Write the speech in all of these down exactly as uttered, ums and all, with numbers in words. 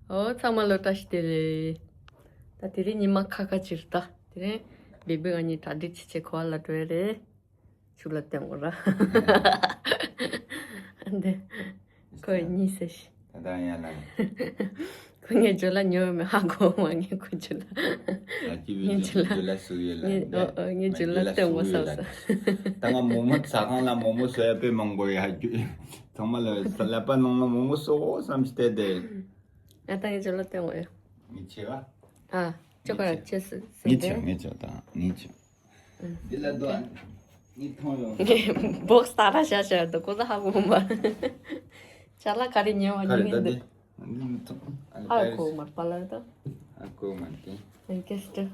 ཨོ་ཚང་མ་ལོ་བཀྲ་ཤིས་བདེ་ལེགས། ད་དེ་རིང་ཉི་མ་ཁ་ཁ་ཅིག་རེད། ད་དེ་རིང་བེ་བེ་ང་གཉིས་གྲ་སྒྲིག་བྱེད་ཆེད་ག་པར་ལ་འགྲོ་ཡ་རེད། ཆུ་ལ་སྟོན་དགོས་ར། འདི་ཁོས་གཉིད་སད་ཤག་ད་ལྟ་ཡང་ལ། ཁོ་ངའི་ཇོ་ལ་ཉོ་མི་ཧ་གོ་མ། ངས་ཁོ་ཇོ་ལ། ཨ་ཅི་བི་ངའི་ཇོ་ལ། ཇོ་ལ་སུ་ཡོད་ལ། ངས་ཨོ་ཨོ་ངའི་ཇོ་ལ་སྟོན་དགོས་བསམ་སོང་། ད་ང་མོ་མོ་ཟ་ཁང་ལ་མོ་མོ་བཟོ་ཡ་དཔེ་མང་པོ་ཡ་རྒྱུ། ཚང་མ་ལ་ལག་པ་ནང་ལ་མོ་མོ་བཟོ་བསམ་ཞིག་བལྟས་ཏེ། ཨ་ད་ངའི་ཇོ་ལ་སྟོན་དགོས་ཡ། ངས་ཆེ་བ། ཨ་ཅོ་ཀ་ཆེ་སི་སི་ངས་ཆེ་ཏེ། ངས་ཆེ་ད་ངས་ཆེ། འདི་ལ་དོ། ངས་མཐོང་ཡོང་། ངས་བོགས་ཏག་ཏག་བཞག་བཞག་འདུག་ཁོ་ཚོ་ཧ་གོ་མ། ཅ་ལག་ག་རེ་ཉོས་པ་ཁ་རེ་ཉོས་ད་འདི། འདི་འདི་མཐོང་། ཨ་ལེ་ཨ་པེ་རི་སི། གོ་མར་པ་ལ་ད། ཨ་གོ་མ་དེ། ཨེན་ཀེ་སི་ཏྲི།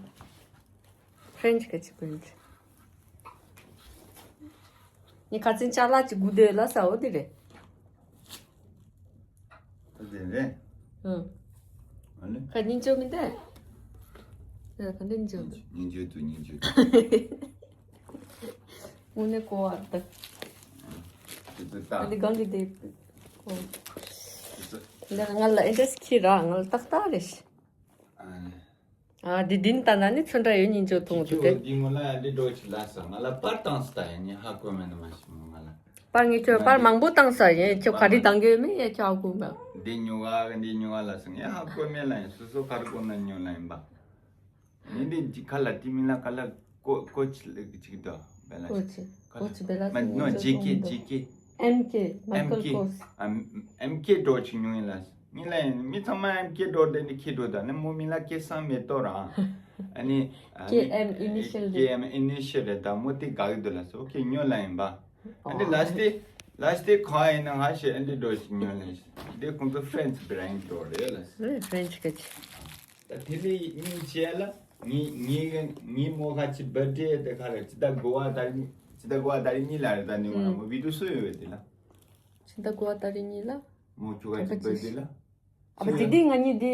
ཕྲེན་ཆི་ག་ཅི་པེན་ཏྲི། ངས་ཁ་ཚན་ཅ་ལག་ཅིག་སྒུག་བསྡད་ལ་ས་འོ་དེ་རེད། ད་དེ་རེད། ཨང་། ཨ་ནི། ཁ་སྙིང་རྗེ་མི་འདུག་ཨ་ག་འདྲ་སྙིང་རྗེ་འདུག་སྙིང་རྗེ་འདུག་སྙིང་རྗེ་འདུག་དངོས་གནས་གོ་བ་འདུག་དེ་ཚོ་ད། ཨ་ནི་གང་གི་དེ་གོ། དེ་ཚོ། འདི་ང་ལ་ཨེ་འདྲས་ཁྱི་ར་ང་ལ་ཏག་ཏག་རེད། ཨ་ནི། ཨ་འདི་འདི་ནི་ད་ན་ནི་ཚོན་ཁྲ་ཡོད་སྙིང་རྗེ་མཐོང་འདུག་དེ། འདི་ངོ་ལ་ཡ་འདི་འགྲོ་ཆི་ལ་ས་ང་ལ་པར་བཏང་སི་ད་ཡ་ནི་ཧ་གོ་མེད་ན་མ་ཤི་མོ་ང་ལ། པར་ངས་ཁྱོད་པར་མང་པོ་བཏང་ས་ཡ་ཁྱོད་ག་རེ་བཏང་གི་ཡོད་མེད་ཡ་ཁྱོད་ཧ་གོ་མ། འདི་ཉོ་ག་འདི་ཉོ་ག་ལ་ས་ངས་ཧ་གོ་མེད་ལ་ཡིན། སོ་སོ་ག་རེ་གོ་ན་ཉོ་ལ་ཡིན་པ། ངས་འདི་ཁ་ལ་དེ་མིན་ལ་ཁ་ལ་ཀོ་ཀོ་ཆི་ལ་གི་ཅིག་དོ་བེ་ལ་ཀོ་ཆི་ཀོ་ཆི་བེ་ལ་མ་ནོ་ཇེ་ཀེ་ཇེ་ཀེ། ཨེམ་ཀེ། མའི་ཁལ་ཀོ་སི། ཨེམ་ཀེ་འགྲོ་ཅིག་ཉོ་ཡིན་ལ། ངས་ལ་ཡིན་མི་ཚང་མ་ཨེམ་ཀེ་འགྲོ་དེ་ནི་ཁེ་འགྲོ་ད་ནི་མོ་མིན་ལ་ཀེ་སང་མེ་ཏོ་ར། ཨ་ནི། ཀེ་ཨེམ་ཨི་ནི་ཤལ་རེད། ཀེ་ཨེམ་ཨི་ནི་ཤལ་རེད་ད་མོ་དེ་དགའ་གི་འདུག་ལ་སོ་ཨོ་ཁེ་ཉོ་ལ་ཡིན་པ། ཨ་ནི་ལ་སྟེ་ལ་སྟེ་ཁ་ཡིན་ན་ང་ཞེ་ཨ་འདི་འགྲོ་ཅིག་ཉོ་ལ་ཡིན། དེ་ཁོང་ཚོ་ཕྲེན་ཆི་བེ་རེན་འགྲོ་རེད་ལ། ཕྲེན་ཆི་ག་ཅི། ད་དེ་ལས་སྙིང་རྗེ་ལ། ངའི་ངའི་ངའི་མོ་ཁ་ཅི་བར་ཌེ་དེ་ཁ་རེད་ཅི་ད་གོ་བ་ད་རིང་ཅི་ད་གོ་བ་ད་རིང་གཉིས་ལ་རེད་ད་ནི་ང་ལ་མོ་བི་ཌིའོ་སུ་ཡོད་དེ་ལ། ཅི་ད་གོ་བ་ད་རིང་གཉིས་ལ། མོ་ཁྱོ་ཁ་ཅི་བར་ཌེ་ལ། ཨ་བ་དེ་དེ་ང་གཉིས་དེ་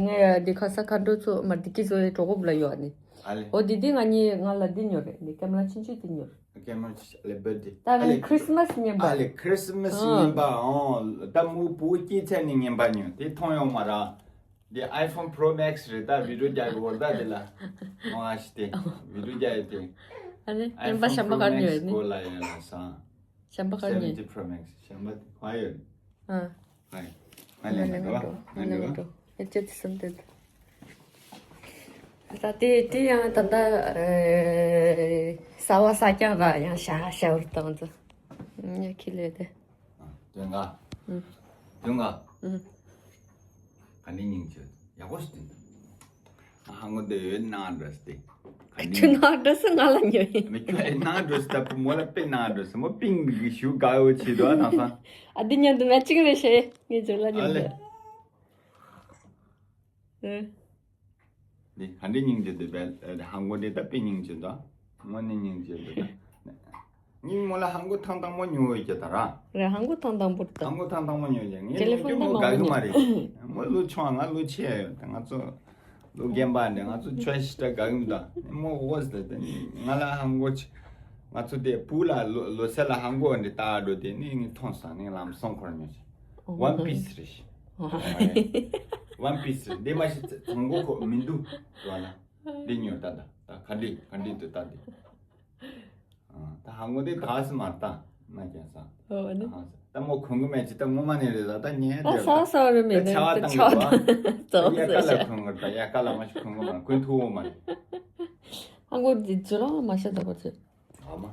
ངའི་དེ་ཁ་ས་ཁ་འགྲོ་ཚོ་མ་དེ་ཀི་ཚོ་གྲོགས་པོ་ལ་ཡོད་ནི། ཨ་ལེ། ཨོ་དེ་དེ་ང་གཉིས་ང་ལ་དེ་ཉོ་རེད་དེ་ཀེམ་ར་ཆུང་ཆུང་དེ་ཉོ་རེད། ཀེམ་ར་ཆུང་ཆུང་ཨ་ལེ་བར་ཌེ། ད་ཨ་ལེ་ཁྲིས་མས་ཉན་པ། ཨ་ལེ་ཁྲིས་མས་ཉན་པ་ཨོ་ད་མོ་བུ་སྐྱེས་ཚད་ནི་ཉན་པ་ཉོ་དེ་མཐོང་ཡོང་མ་ར། འདི་iPhone Pro Max རེད་ད་བི་ཌིའོ་རྒྱག་གི་བོར་ད་དེ་ལ། མོ་ཨ་ཤི་སྟེ། བི་ཌིའོ་རྒྱག་ཡོད་དེ། ཨ་ནི་ཉན་པ་ཤམ་པ་གར་ཉོས་ནི། གོ་ལ་ཡོད་ལ་སང་། ཤམ་པ་གར་ཉོས། Seventeen Pro Max ཤམ་པ་དེ་ག་ཡོད། ཨ། ཧའི། ང་ལ་ང་འགྲོ་ང་འགྲོ། ཨེ་ཅེ་ཙི་སམ་དེ། ད་དེ་དེ་ཡང་ད་ལྟ་ཨེ་ས་བ་ས་ཀྱང་ར་ཡང་ཤ་ཤ་བར་བཏང་ཚོ། ཉ་ཁི་ལེ་དེ། དོན་ག་ཨུ། དོན་ག་ཨུ། ག་ནས་སྙིང་རྗེ་ཡག་པོ་ཞིག་དོན་དང་། ཧ་ངོ་དེ་ཡོད་ནང་འགྲོ་སྟེ། ག་ནས་ཁྱོད་ནང་འགྲོ་སི་ང་ལ་ཉོ་ཡིན། མི་ཁྱོད་ཨེ་ནང་འགྲོ་སི་ད་བུ་མོ་ལ་དཔེ་ནང་འགྲོ་སི་མོ་པིང་གི་ཞུ་དགའ་བོ་བྱེད་དོ་ཨ་དང་སང་། ཨ་འདི་མཉམ་དུ་མེ་ཅིང་རེ་ཤེས་ངས་ཇོ་ལ་ཉོ་ཨ་ལེ། ཡོད། ཨེ། འདི་ག་འདྲའི་སྙིང་རྗེ་འདུག་བལ་ཧང་གོ་འདི་ད་དཔེ་སྙིང་རྗེ་འདུག་དངོས་གནས་སྙིང་རྗེ་འདུག་ད། ངའི་མོ་ལ་ཧང་གོ་ཐང་ཐང་མོ་ཉོ་འོས་ཀྱི་ད་ར། རེད་ཧང་གོ་ཐང་ཐང་པོ་ད། ཧང་གོ་ཐང་ཐང་མོ་ཉོ་ཀྱི་ངའི་ཏེ་ལེ་ཕོན་མོ་ད་དགའ་གི་མ་མ་རེད། མོ་ལོ་ཆུང་ང་ལོ་ཆེ་ཡོད་ད་ང་ཚོ་ལོ་རྒན་པ་འདི་ང་ཚོ་ཆོས་ཤི་ད་དགའ་གི་མི་ད་མོ་འོ་ཟེར་ད་ང་ལ་ཧང་གོ་ཆེ་ང་ཚོ་དེ་བུ་ལ་ལོ་ལོ་སེ་ལ་ཧང་གོ་འདི་ད་འགྲོ་དེ་ནི་ངས་མཐོང་སང་ནི་ལམ་སང་ཁོར་ཉོ་ཆེ། One Piece རེད། One Piece རེད། འདི་མ་གཞི་ཚོང་སྒོ་ཁོ་མི་འདུག་ལ་ལ། འདི་ཉོ་ད་ད་ད་ག་འདྲི་ག་འདྲི་འདུག་ད་འདི། ད་ཧ་ངོ་འདི་ག་སི་མ་ད་ན་ཀྱང་ས། ཨོ་ཨ་ནི། ད་མོ་ཁོང་གི་མེད་ཅི་ད་ངོ་མ་ནས་རེད་ད་ད་ཉན་ད་ས་ས་རེ་མེད་ད་ཆ་བ་ད་བཏང་ཆ་གི་བ་ད་ཡ་ཀ་ལ་ཁོང་གི་ད་ཡ་ཀ་ལ་མ་ཤི་ཁོང་གི་མ་ཁོང་ཐུ་བོ་མ་རེད། ཧ་ངོ་འདི་ཇོ་ལ་མ་ཤ་ད་གོ་ཚེ། ཨ་མ།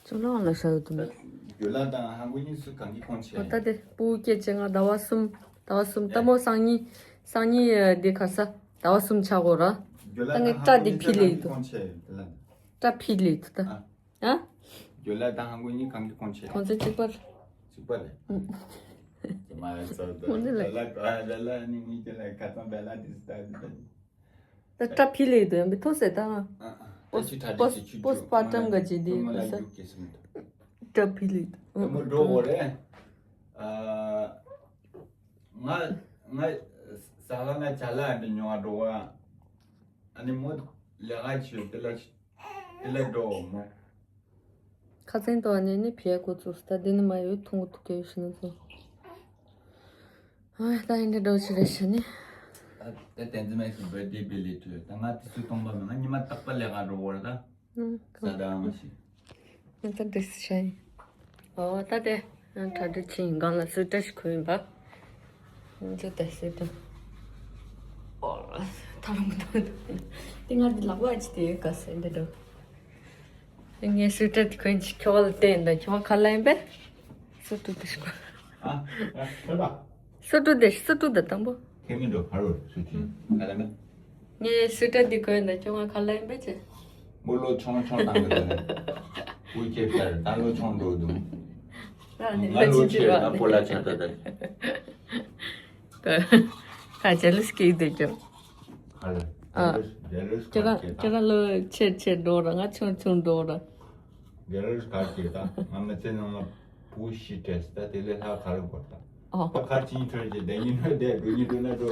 ཅུང་ལའང་ལ་ཤ་ཡོད་དུ་མེད། རྒྱུ་ལ་དང་ཧ་གོ་གཉིས་སུ་གང་གི་ཁོང་ཆེ། ཨོ་ད་དེ་སྤུ་གུ་སྐྱེས་ཅེ་ང་ཟླ་བ་གསུམ་ཟླ་བ་གསུམ་ལྟ་མོ་སང་ཉིན་སང་ཉིན་དེ་ག་ས་ཟླ་བ་གསུམ་ཆགས་གོ་ར། རྒྱུ་ལ་ད་ངས་དང་སྐྲ་དེ་ཧ་གོ་ཕི་ལེ་ཡི་དུ། གཉིས་སུ་གང་གི་ཁོང་ཆེ་ཡོད་དེ་ལ། སྐྲ་ཕི་ལེ་ཡི་དུ་ད། ཨ། ཨ། རྒྱུ་ལ་དང་ཧ་གོ་གཉིས་གང་གི་ཁོང་ཆེ། ཁོང་ཚོ་གཅིག་པར། གཅིག་པ་རེད། ཨུ། ཅི་མ་ཡ་ཚོ་དོ་ཁོང་ཚོ་ལ། ལ་ལ་ག་ལ་ལ་ནི་ངི་ཅི་ལ་ཁ་ཚང་བེ་ལ་དི་སི་ད་དི་ད། ད་སྐྲ་ཕི་ལེ་དུ་ཡང་མི་ཐོག་སེ་ད། པོསི་པོསི་པོསི་པར་ཊམ་ག་ཅི་དེ་པོསི། སྐྲ་ཕི་ལེ་དུ། ད་མོ་འགྲོ་གོ་རེད། ང་ང་ས་ག་ང་ཅ་ལག་འདི་ཉོ་བ་འགྲོ་གོ་ཡ། ཨ་ནི་མོ་ལས་ཀ་བྱེད་དེ་ལ་དེ་ལ་འགྲོ་མོ། ཁ་ཚན་དུ་ཨ་ནི་ནི་ཕི་ཡ་གོ་ཚུགས་ད་དེ་ནི་མ་ཡོད་ཐུང་གོ་ཐུག་གེ་ཡོད་ཤི་ན་ཚོ། ཨ་ད་ཡིན་འདྲ་འགྲོ་ཆི་རེད་ཤི་ནི། ད་ད་བསྟན་འཛིན་མ་ཞིག་བར་ཌེ་བི་ལི་ཐུ་ད་ང་དུས་ཚོད་སྟོང་པ་མེད། ང་ཉི་མ་རྟག་པར་ལས་ཀ་འགྲོ་བར་ད། ཨུམ། ས་ད་མ་ཤི། ང་ད་འདྲེ་སི་ཤ་ཡིན། ཨོ་ད་དེ་ང་གྲ་སྒྲིག་ཕྱིན་སྒང་ལ་སུ་ཏྲ་ཞིག་གོན་ཡིན་པ། ང་ཚོ་ད་སུ་ཏྲ། ཨོ་ཐ་རུང་གི་ཐོག་དེ་ང་དེ་ལག་པ་ཅི་དེ་ཡོད་ག་སེ་འདྲ་འགྲོ། ངས་སུ་ཏྲ་དེ་གོན་ཅིག་ཁྱོད་ལ་བསྟན་ད་ཁྱོད་ག་ལ་ཡིན་པས། སུ་ཏྲ་དེ་ཞིག་གོན། ཨ་ཡ་ཁྱོད་ལ། སུ་ཏྲ་དེ་སུ་ཏྲ་དེ་དང་པོ། ཁེ་མི་འགྲོ་ཕ་རོ་སུ་ཏྲ་ག་ལ་མེད། ངས་སུ་ཏྲ་འདི་གོན་ད་ཁྱོད་ང་ག་ལ་ཡིན་པས་ཅེ། མོ་ལོ་ཆུང་ཆུང་དང་གི་དེ་ལ། བུ་སྐྱེས་པར་ད་ལོ་ཆུང་འགྲོ་འདུག་ང་ལོ་ཆེ་ན་པོ་ལ་ཆ་ད་ད། ཁ་ཇེ་ལི་སི་སྐྱེས་འདུག་ཅོ། ག་ལ། ཨ། ཇེ་ལི་སི་ཇེ་ལི་སི་ཁྱོད་རང་ཁྱོད་རང་ལོ་ཆེ་ཆེ་འགྲོ་ར་ང་ཆུང་ཆུང་འགྲོ་ར། ཇེ་ལི་སི་ག་སྐྱེས་ད་ང་མི་ཚེ་ནང་ལ་བུ་བཞི་སྤྲད་ད་དེ་ལས་ལྷག་ག་རེ་དགོས་ད། ཨོ། ད་ཁར་ཆིན་ཁྲོད་ཀྱི་བདེ་ཉིན་ཁྲོད་བསྡད་འགྲོ་ཉིན་འགྲོ་ན་འགྲོ།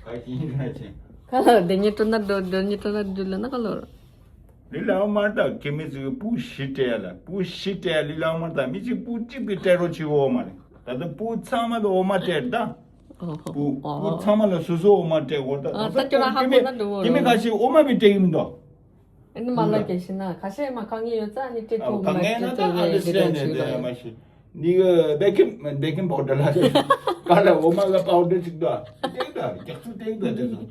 ཁར་ཆིན་ཁྲོད་ཆེ། ཁ་ལ་བདེ་ཉིན་འགྲོ་ན་འགྲོ་འགྲོ་ཉིན་འགྲོ་ན་འགྲོ་ལ་ན་ཁ་ལོ། ལི་ལའོ་མར་དང་ཁེ་མི་ཚོས་བུ་བཞི་སྤྲད་ལ་བུ་བཞི་སྤྲད་ལི་ལའོ་མར་དང་མི་གཅིག་བུ་གཅིག་པའི་སྤྲད་རོགས་བྱེད་འོ་མ་རེད། ད་ལྟ་བུ་ཚང་མ་ལ་འོ་མ་སྤྲད་ད། ཨོ་བུ་བུ་ཨོ་ཚང་མ་ལ་སོ་སོ་འོ་མ་སྤྲད་འོ་ད། ཨ་ད་ད་ཁྱོད་རང་ཧ་ཁེ་མི་གོ་ན་འགྲོ་འོ་ཁེ་མི་ར་ཁ་ཤས་འོ་མ་བི་སྤྲད་ཀྱི་མི་འདུག་ཨ་ནི་མ་ལ་གལ་ཤི་ན་ཁ་ཤས་མ་གང་ངེས་ཡོད་ཙང་ནི་སྤྲད་ཐུབ་མ་གང་ངེས་ན་ད་ཨ་ནི་སྤྲད་ནས་དེ་མ་ཤི། འདི་གི་བེ་ཀིང་བེ་ཀིང་པའོ་ཌར་ལ་དེ་ག་ལ་འོ་མ་གི་པའོ་ཌར་ཅིག་འདུག་ཨ་དེ་ད་རྒྱག་ཚུལ་དེ་འདུག་དེ་ཚོ།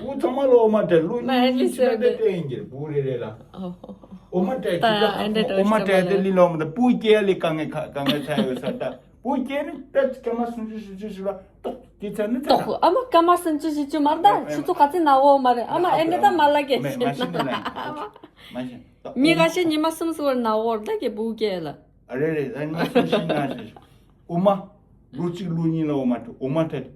བུ་ཚང་མ་ལ་འོ་མ་སྤྲད་ལོ་མ་ཨ་ནི་གཉིས་ཕྱི་ན་སེ་དེ་སྤྲད་ཡིན་གྱི་བུ་རེ་རེ་ལ། ཨོ་ཧོ་ཧོ། འོ་མ་སྤྲད་ད་ཅིག་ཨ་འདྲ་ད་འོ་མ་འདྲ་སྤྲད་དེ་ལི་ལོ་མ་ད་བུ་སྐྱེ་ལི་དཀའ་ངལ་དཀའ་ངལ་ཆ་ཡོད་ས་ད། བུ་སྐྱེས་ནི་ད་སྐར་མ་སུམ་ཅུ་བཞི་བཅུ་ཞིག་ལ་ཏོག་དེ་ཚར་ནི་ཚར། ཏོག་ཨ་མ་སྐར་མ་སུམ་ཅུ་བཞི་བཅུ་མར་ད་ཆུ་ཚོད་ག་ཚོད་ན་འོ་མ་རེད། ཨ་མ་ཨེ་འདྲ་ད་མ་ལ་གེ་མ་ཤི་ན་ལ་མ་ཤི་ཏོག་མི་ག་ཤེས་ཉི་མ་སུམ་སུ་བར་ན་འོ་ད་གེ་བུ་སྐྱེས་ལ། ཨ་རེ་རེ་ད་ཉི་མ་སུམ་ཤི་ན་ཤི་འོ་མ་ལོ་གཅིག་ལོ་གཉིས་ལ་འོ་མ་འོ་མ་ཐལ།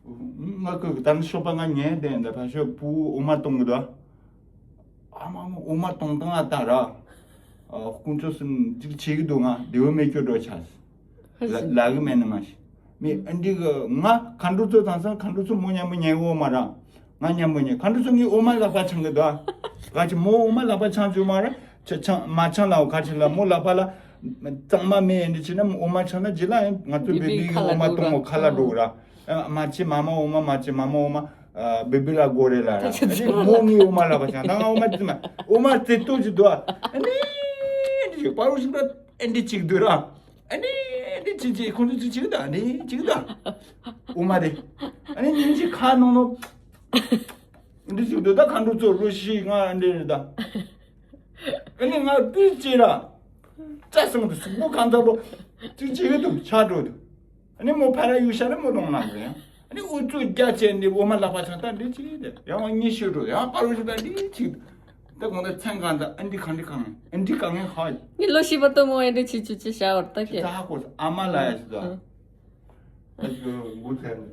ང་ཁོས་ད་ནི་ཤོག་པ་ང་ཉལ་བསྡད་འདི་ཕ་ཤོག་བུ་འོ་མ་གཏོང་གི་འདུག་ཨ་མ་མ་འོ་མ་གཏོང་སྟངས་ཨ་ད་ར། ཨ་དཀོན་མཆོག་གསུམ་ཅིག་བྱེད་ཀྱི་འདུག་ང་བདེ་བོ་མེད་རྒྱུ་འགྲོ་ཆགས། ལ་ལ་གི་མེད་ནི་མ་ཤི། མི་ཨ་འདྲི་གི་ང་མཁའ་འགྲོ་ཚོ་དང་སང་མཁའ་འགྲོ་ཚོ་མོ་མཉམ་པོ་ཉལ་འོ་མ་ར། ང་མཉམ་པོ་ཉལ་མཁའ་འགྲོ་ཚོ་ངའི་འོ་མ་ལག་པ་འཆང་གི་འདུག་ག་ཅི་མོ་འོ་མ་ལག་པ་འཆང་བཅུག་མ་ར། ཆ་འཆང་མ་འཆང་ལའོ་ག་ཅི་ལ་མོ་ལག་པ་ལ། གཙང་མ་མེད་ཨ་འདྲི་བྱེད་ན་འོ་མ་འཆང་ན་ཇི་ལ་ཡང་ང་ཚོ་བི་བི་བི་གི་ཁ་ལ་འོ་མ་འགྲོ་གཏོང་མོ་ཁ་ལ་འགྲོ་གི་ར། མ་ཅི་མ་མ་འོ་མ་མ་ཅི་མ་མ་འོ་མ། བི་བི་ལ་གོ་རེ་ལ་ར། ད་ཆ་ཆ་མོ་ངའི་འོ་མ་ལག་པ་འཆང་ད་ང་འོ་མ་ཙི་མ་འོ་མ་ཙི་ཏོ་ཅི་འདུག་ཨ་ནི་འདི་ཞིག་པ་རུ་ཞིག་ད་ཨ་འདི་ཅིག་འདུག་ར། ཨ་ནི་འདི་ཅི་ཅི་ཁོང་ཚོ་ཅི་ཅིག་ད་ཨ་ནི་ཅིག་ད་འོ་མ་རེ། ཨ་ནི་ཉིན་ཅིག་ཁ་ནང་ནོ་འདི་ཅིག་འདུག་ད་མཁའ་འགྲོ་ཚོ་རུ་ཞིག་ང་འདི་རེ་ད། ཨ་ནི་ང་དེ་ཅི་ར། ཅ་སང་དུ་སུག་པོ་གང་ཐབས་ལོ། ཅིག་ཅིག་གི་དུ་ཆ་འགྲོ་དུ། ཨ་ནི་མོ་ཕ་ར་ཡུ་ཤ་ནི་མོ་ལོང་ན་རེ། ཨ་ནི་ཨུ་ཚུགས་རྒྱ་ཆེ་ནི་འོ་མ་ལག་པ་ཆང་ད་འདི་ཅིག་དེ་ཡང་ཉི་ཤུ་འགྲོ་ཡང་པ་རུ་ཤི་ད་འདི་ཅིག་ད་གོང་ད་མཚན་གང་ད་ཨ་འདི་གང་འདི་གང་ཨ་འདི་གང་ངན་ཧ། ངི་ལོ་ཤི་བ་ཏོ་མོ་ཨེ་འདྲ་ཆི་ཆུ་ཆི་ཤ་བར་ད་ཅི་ཀྱེ། ད་ཧ་གོ་ཨ་མ་ལ་ཡ་ཤི་ད། ཨ་ཅོ་མགོ་ཚ་ནི།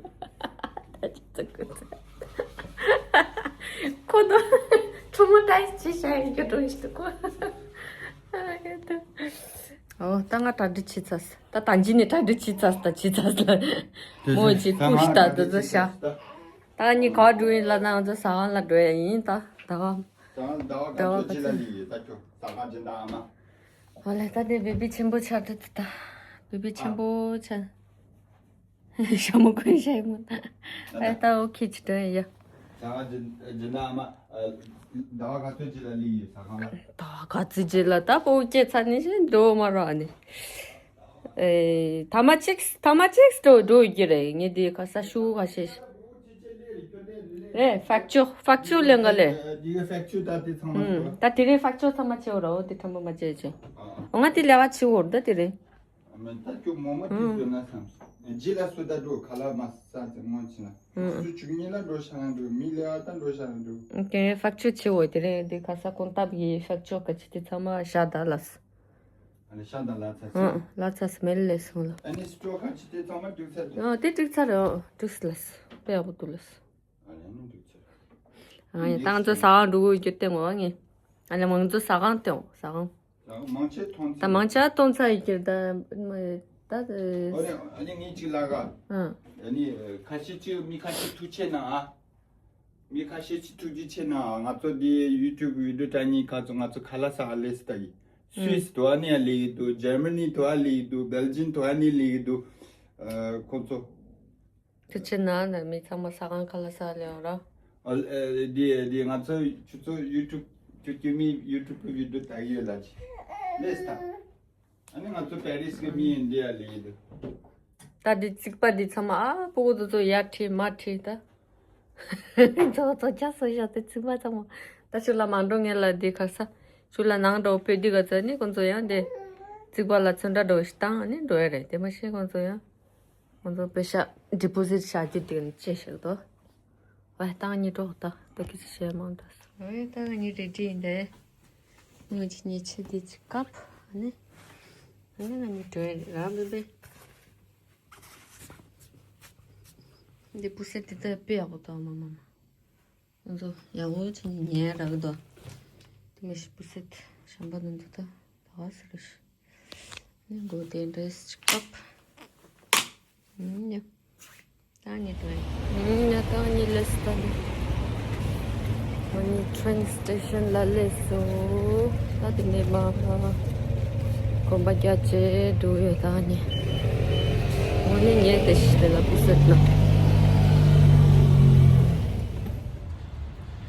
ཁོ་ད་ཊྲོ་མ་ཊའི་ཛི་བྱས་བཞག་ཡོད་ཀྱི་འགྲོ་ཡི་འདུག་གོ། ཨོ་ད་ང་གྲ་སྒྲིག་བྱེད་ཚར། ད་ད་ཅི་ནས་གྲ་སྒྲིག་བྱེད་ཚར་ད་བྱེད་ཚར་ལ། མོ་ཅི་ཀུ་ཤ་ད་ད་ད་ཤ། ད་ནི་ག་འགྲོ་ཡིན་ལ་ན་ང་ཚོ་ཟ་ཁང་ལ་འགྲོ་ཡ་ཡིན་ད་ད་ག་ད་ད་བ་ག་ཚོད་ཅི་ལ་ལི་ཡི་ད་ཁྱོད་ཟ་ཁང་ཅི་འདྲ་ཨ་མ། ཨོ་ལེ་ད་དེ་བི་བི་ཆེན་པོ་ཆགས་འདུག་ད། བི་བི་ཆེན་པོ་ཆགས། ཞྭ་མོ་གོན་ཤ་ཡི་མོ། ཨེ་ད་ཨོ་ཁེ་ཅི་དྲན་ཡ། ད་ང་ཇི་ཇི་ན་ཨ་མ་ཟླ་བ་ག་ཚོད་ཅི་ལ་ལི་ཡི་ཟ་ཁང་ལ། ད་ག་ཚོད་ཅི་ལ་ད་ཕོ་སྐྱེ་ཚ་ནི་ཞིག་འགྲོ་མ་རོགས་ནི། ཨེ་ཐ་མ་གཅིག་ཐ་མ་གཅིག་འགྲོ་འགྲོ་རྒྱུ་རེད་ངས་དེ་ག་ས་ཤུ་ག་ཤེས། རེད་ཧྥེག་ཅོ་ཧྥེག་ཅོ་ལེན་ག་ལེ། ད་དེ་རིང་ཧྥེག་ཅོ་ཚང་མ་བྱེད་འོ་ར་འོ་དེ་ཕྲན་བུ་མ་བྱེད་ཅེ། འོ་ང་དེ་ལས་ཀ་བྱེད་འོ་ར་ད་དེ་རིང་། མེ་ད་ཁྱོད་མོ་མ་དུས་ཚོད་ན་སམ། རྗེས་ལ་སུ་ད་འགྲོ་ཁ་ལག་མ་ས་ཙི་སྔོན་ཕྱིན་ན། སུ་བཅུ་གཉིས་ལ་འགྲོ་ཤ་ན་འགྲོ་མི་ལས་ཨ་ད་འགྲོ་ཤ་ན་འགྲོ། ཀེ་ཧྥེག་ཅོ་ཆེ་བོ་དེ་རེད་དེ་ཁ་ས་གོང་ལྟབ་ཡི་ཧྥེག་ཅོ་ག་ཅི་དེ་ཚང་མ་ཤ་ད་ལ་སི། ཨ་ནི་ཤ་ད་ལ་ཚ་སི། ལ་ཚ་སི་མེ་ལེ་སོང་ལ། ཨ་ནི་སི་ཏྲོ་ག་ཅི་དེ་ཚང་མ་འགྲིག་ཚར་འདུག་ཨ་དེ་འགྲིག་ཚར་རེད་འགྲིག་སི་ལ་སི་དཔེ་ཡག་པོ་འདུག་ལ་སི། ཨ་ནི་འགྲིག་ཚར། ཨ་ནི་ད་ང་ཚོ་ཟ་ཁང་འགྲོ་དགོས་རྒྱུ་སྟེང་འོ་ངས། ཨ་ནི་མང་ཚོ་ཟ་ཁང་སྟེང་འོ་ཟ་ཁང་། མང་ཆེ་ཐོན་ད་ཚེ། མང་ཆེ་ཐོན་ཚ་ཡི་གེར་ད་མ་ད། ཨོ་རེད་ཨ་ནི་ངས་ཅིག་ལ་ག་ཨ་ནི་ཁ་ཤས་ཅིག་མི་ཁ་ཤས་ཐུགས་ཆེ་ན་ཨ། མི་ཁ་ཤས་ཅིག་ཐུགས་རྗེ་ཆེ་ན་ཨ་ང་ཚོ་འདི་ཡུ་ཊུབ་བི་ཌི་ཡོ་དྲ་ཉིན་ཁ་ཚོ་ང་ཚོ་ཁ་ལ་ས་ཧ་ལེ་སི་ད་ཡི་སུད་སི་དུ་ཨ་ནི་ཡ་ལེ་ཡི་འདུག་ཇར་མ་ནི་དུ་ཨ་ལེ་ཡི་འདུག་བེལ་ཇིམ་དུ་ཨ་ནི་ལེ་ཡི་འདུག་ཁོ་ཚོ། དེ་ཕྱིར་ན་ནང་མི་ཚང་མ་ཟ་ཁང་ཁ་ལག་ཟ་ལེ་ཡོང་ར། ཨ་ཨ་འདི་འདི་ང་ཚོ་ཁྱོད་ཚོ་ཡུ་ཊུབ་ཁྱོད་ཀྱི་མི་ཡུ་ཊུབ་གི་བི་ཌིའོ་ལྟ་གི་ཡོད་ལ་ཅི། ལེས་ད། ཨ་ནི་ང་ཚོ་པེ་རིས་གི་མི་ཡིན་འདི་ཡ་ལེ་ཡིན་འདུག་ད་འདི་རྩིག་པ་འདི་ཚང་མ་ཨ་ཕྲུ་གུ་དེ་ཚོ་ཡར་ཁྲིད་མར་ཁྲིད་ད། ཚོ་ཚོ་ཅག་སོ་ཡ་དེ་རྩིག་པ་ཚང་མ། ད་ཆུ་ལ་མ་འགྲོ་ངེས་ལ་འདི་ཁ་ས། ཆུ་ལ་ནང་འགྲོ་ཕེ་འདི་ག་ཚོད་ནི་ཁོང་ཚོ་ཡང་དེ། རྩིག་པ་ལ་ཚོན་ཁྲ་འགྲོ་ཞིག་བཏང་ནི་འགྲོ་ཡ་རེད་དེ་མ་ཤེས་ཁོང་ཚོ་ཡང་། ང་ཚོ་པེ་ཤ་ཌི་པོ་ཟིཊ་བྱ་རྒྱུ་དེ་ནི་ཅེས་ཤིག་ཏོ། ཝེ་ཏང་ཉི་གྲོགས་ད་ད་གི་ཅི་བྱས་མང་འདུག་ཝེ་ཏང་ཉི་རེ་ཌི་ཡིན་དེ། ངོས་ཀྱི་ཉེ་ཆེ་དེ་ཅི་ཀབ་ཨ་ནི། ཨ་ནི་ང་ཉི་གྲོས་ར་བེ་བེ། འདི་པུ་སེ་དེ་ད་དཔེ་ཡག་པོ་འདུག་མ་མ་མ། ང་ཚོ་ཡག་པོ་ཅིག་ཉན་རག་གི་འདུག་དེ་མི་ཤི་པུ་སེ་དེ་ཤམ་པ་ནང་དུ་ད་ད་ག་སི་རེ་ཤི། ནི་མགོ་དེ་འདྲས་ཅིག་ཀབ། ཡ། ད་ནི་ཏོ་ཡ། ཡ་ད་ནི་ལེས་ད་ནི། ད་ནི་ཊེན་སི་ཊེ་ཤན་ལ་ལེས་སོ། ད་དེ་ནས་མ། གོམ་པ་རྒྱག་བྱས་འགྲོ་ཡོད་ད་ནི། འོ་ནི་ངས་དེ་ཤི་དེ་ལ་པུ་སེད་ན།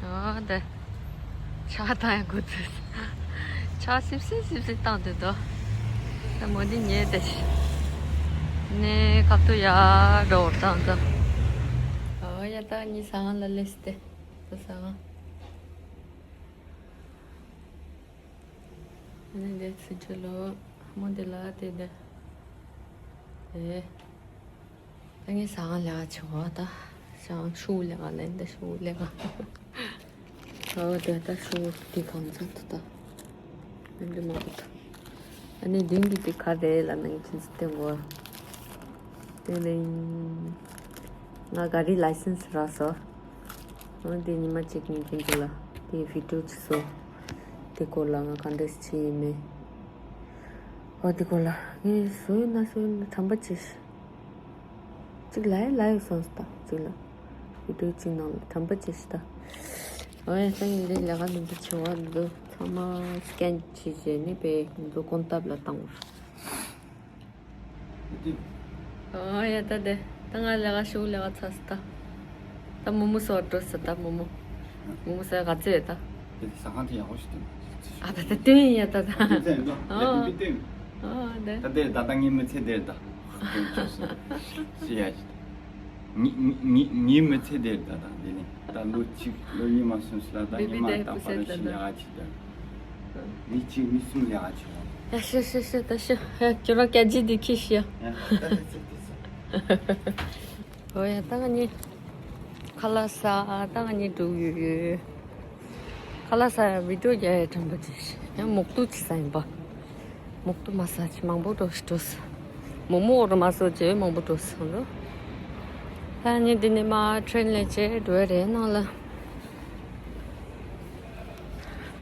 ཨ་ད། ཕྱག་བཏང་ཡ་དགོས་ཚུལ། ཕྱག་སིབ་སིབ་སིབ་སིབ་བཏང་དུས་དོ། ད་མོ་འདི་ཉལ་ཏེ་ཤི། ནས་ཁ་ཐུག་ཡ་འགྲོ་བར་བཏང་ཙང་། ཨོ་ཡ་ད་གཉིས་ཟ་ཁང་ལ་སླེབས་ཏེ། ད་ཟ་ཁང་། ནས་འདི་ཚུར་འགྲོ་ལོ། མོ་འདི་ལ་དེ་འདི། ཨེ། ད་ངས་ཟ་ཁང་ལས་ཀ་བྱེད་དགོས་ད། ཟ་ཁང་ཤུགས་ལས་ཀ་ལས་འདི་ཤུགས་ལས་ཀ། ཨོ་དེ་ད་ཤུགས་དེ་གང་ཚང་ཐུབ་ད། འདི་མ་གོ་ད། ཨ་ནི་མདུན་གྱི་དེ་ག་རེ་ལ་ནང་ཁྱིམ་ཚུལ་བསྟན་དགོས། དེ་ལས་ང་ག་རེ་ལའི་སེན་སི་རག་སོ། འོ་དེ་ཉི་མ་གཅིག་ཉིན་ཀྱི་འདི་ལ་དེ་བི་ཌིའོ་ཅིག་བཟོ། དེ་སྐོར་ལ་ང་ག་འདྲས་བྱས་ཡིན་མིན། འོ་དེ་སྐོར་ལ་ངས་བཟོ་ཡིན་ན་བཟོ་ཡིན་ན་དྲན་པ་བྱས་ཤག་གཅིག་ལ་ཡ་ལ་ཡོད་སོང་སྟ་གཅིག་ལ། བི་ཌིའོ་གཅིག་ནང་ལ་དྲན་པ་བྱས་ཤག་ད། འོ་ཡ་ད་ངས་འདི་ལས་ཀ་འདི་འདྲ་བྱེད་བ་འདུག་ཚང་མ་སི་ཀེན་བྱས་བྱས་ནས་པས་ང་ཚོ་གོང་ཐབས་ལ་བཏང་བ། ཨོ་ཡ་ད་དེ་ད་ང་ལས་ཀ་ཤུགས་ལས་ཀ་ཚར་སོང་ད། ད་མོ་མོ་སོ་འགྲོ་སོང་ད་མོ་མོ། མོ་མོ་སོ་ག་ཚོད་ཡོད་ད། དེ་ཟ་ཁང་དེ་ཡག་པོ་ཞིག་འདུག་ཨ་ད་ད་སྟོན་ཡ་ད་ད། དེ་ཚོ་ཡིན་ནོ་ལས་ཀ་མི་སྟོན། ཨོ་དེ། ད་དེར་ད་ད་ངའི་མི་ཚེ་དེར་ད། ཅི་ཡ་ཞིག་ངའི་ངའི་ངའི་མི་ཚེ་དེར་ད་ད་དེ་ནི་ད་ལོ་གཅིག་ལོ་གཉིས་མ་སོང་ཞིག་ལ་ད་ངའི་མ་ད་པ་ར་ཞིག་ལས་ཀ་ཅིག་ད། མི་གཅིག་མི་གསུམ་ལས་ཀ་ཆེ་བ། ཡ་ཤི་ཤི་ཤི་ད་ཤི། ཡ་ཁྱོད་རང་སྐད་ཆ་འདི་ཁྱི་ཤི་ཡ། ཡ་ད་ད་ཚིག་དེ་ཚོ། ཨོ་ཡ་ད་ང་གཉིས་ཁ་ལག་ཟ་ད་ང་གཉིས་འགྲོ་ཡོད་ཡོད། ཁ་ལག་ཟ་ཡ་བི་ཌིའོ་རྒྱག་ཡ་དྲན་པ་ཅིག་ཤི་ཡ་མོག་ཏུ་ཅིག་ཟ་ཡིན་པ། མོག་ཏུ་མ་ཟ་ཅིག་མང་པོ་འགྲོ་ཤི་འགྲོ་སོང་། མོག་མོག་འོ་ར་མ་ཟོ་ཅེ་མང་པོ་འགྲོ་སོང་ལོ། ད་ངས་འདི་ནས་མ་ཊེན་ལས་བྱས་འགྲོ་ཡ་རེད་ནང་ལ།